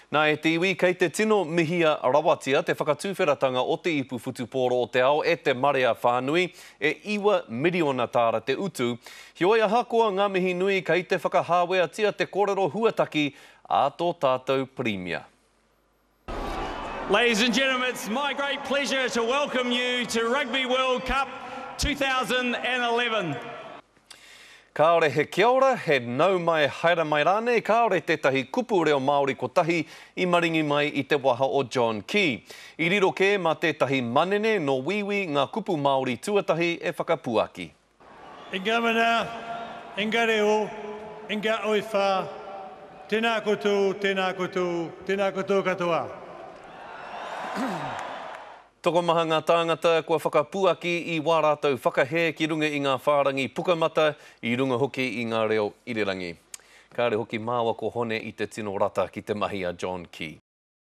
Nā e te iwi, kei te tino mihia rawatia te whakatuwheratanga o te Ipu Whutupōro o te Ao e te marea whānui, e iwa miriona tāra te utu. Heoi ahakoa ngā mihi nui kei te whakahāweatia te kōrero huataki a tō tātou Pirimia. Ladies and gentlemen, it's my great pleasure to welcome you to Rugby World Cup 2011. Kāore he kia ora, he nau mai, haere mai rānei, kāore tētahi kupu reo Māori kotahi i maringi mai i te waha o John Key. I riro kē mā tētahi manene nō Wīwī ngā kupu Māori tuatahi e whakapuaki. Inga mana, inga reo, inga oiwha, tēnā koutou, tēnā koutou, tēnā koutou katoa. Tokomaha ngā tāngata kua whakapuaki i wā rātou whakahē ki runga i ngā whārangi pukamata, i runga hoki i ngā reo irirangi. Kāre hoki māua ko Hone i te tino rata ki te mahi a John Key.